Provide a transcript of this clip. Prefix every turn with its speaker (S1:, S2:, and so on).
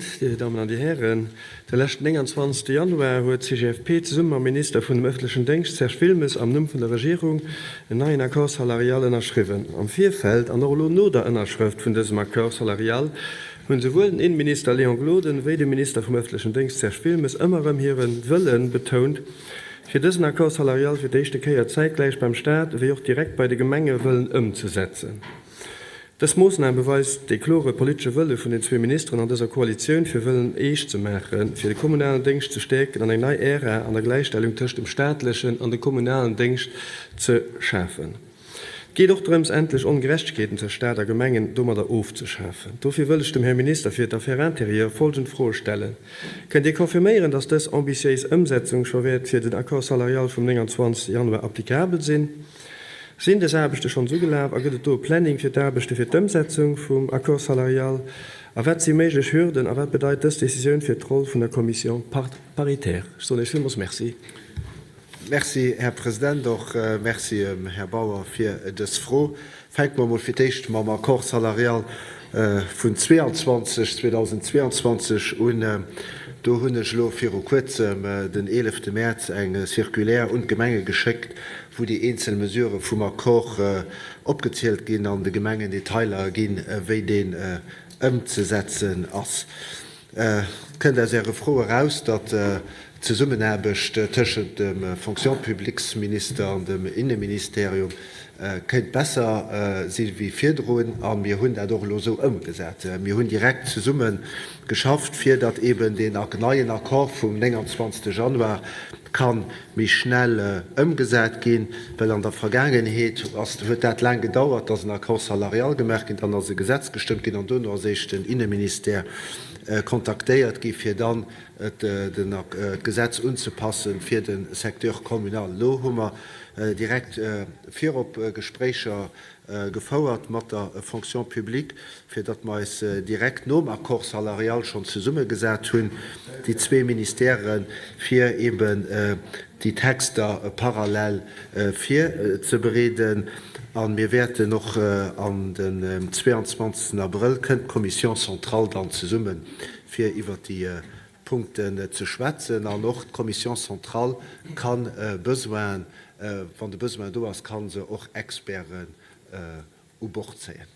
S1: Dir Dammen an Dir Hären, de leschten 29. Januar huet d'CGFP zesumme mam Minister vun dem ëffentlechen Déngscht Serge Wilmes am Numm vun der Regierung en neien Accord salarial ënnerschriwwen. Am Virfeld an och elo no der Ënnerschrëft vun dësem Accord salarial hunn souwuel den Innenminister Léon Gloden wéi de Minister vum ëffentlechen Déngscht Serge Wilmes ëmmer erëm hire Wëlle betount, fir dësen Accord salarial fir d'éischte Kéier zäitgläich beim Staat ewéi och direkt bei de Gemenge wëllen ëmzesetzen. Dës Moossnam beweist dee klore politesche Wëlle vun den zwee Ministeren an dëser Koalitioun, fir wëllen eescht ze maachen, fir de kommunalen Déngscht ze stäerken an eng nei Ära an der Gläichstellung tëscht dem staatlechen an dem kommunalen Déngscht ze schafen. Et geet och drëms, endlech Ongerechtegkeeten tëscht Staat a Gemengen domadder ofzeschafen. Dofir wëll ech dem Här Minister fir d'Affaires intérieures folgend Froe stellen, Kënnt Dir confirméieren, dass dës ambitiéis Ëmsetzung scho wäert fir den Accord salarial vum 29 Januar applicabel sinn? Sinn dës Aarbechte schonns ugelaf a gëtt et do e Planning fir d'Aarbechte fir d'Ëmsetzung vum Accord salarial? A wat si méiglech Hürden a wat bedeit dës Decisioun fir d'Roll vun der Commission paritaire? Ech soen Iech villmools Merci.
S2: Merci, Här President. Och Merci, Här Bauer, fir dës Fro. Fänke mer emol fir d'éischt mam Accord salarial vun 22, 2022 un. Do hunn ech elo viru Kuerzem, den eelefte Mäerz, eng Circulaire un d'Gemenge geschéckt, wou déi eenzel Mesurë vum Accord opgezielt ginn an de Gemengen Detailer ginn, wéi deen ëmzesetzen ass. Et kënnt aus Äre Fro eraus, datt d'Zesummenaarbecht tëschent dem Fonction-publiques-Minister an dem Inneministerium kéint besser si wéi virdrun. A mir hunn dat och elo esou ëmgesat. Mir hunn direkt zesumme geschafft, fir datt eeben deen neien Accord vum 29. Januar ka méi schnell ëmgesat ginn, well an der Vergaangenheet ass, huet dat laang gedauert, dass en Accord salarial gemaach ginn, dann ass e Gesetz gestëmmt ginn an duerno ass éischt den Inneministère kontaktéiert gi fir dann d'Gesetz unzepasse fir de Secteur communal. Elo hu mer direkt virop Gespréicher gefouert mat der Fonction publique, fir datt mer eis direkt nom Accord salarial schonn zesummegesat hunn, déi zwee Ministèren, fir eben déi Texter parallel virzebereeden. A mir wäerten och an den 22. Abrëll kënnt d'Commission centrale dann zesummen, fir iwwert déi Punkten ze schwätzen. An och d'Commission centrale ka Besoinen, wann de Besoin do ass, ka se och Experten u Bord zéien.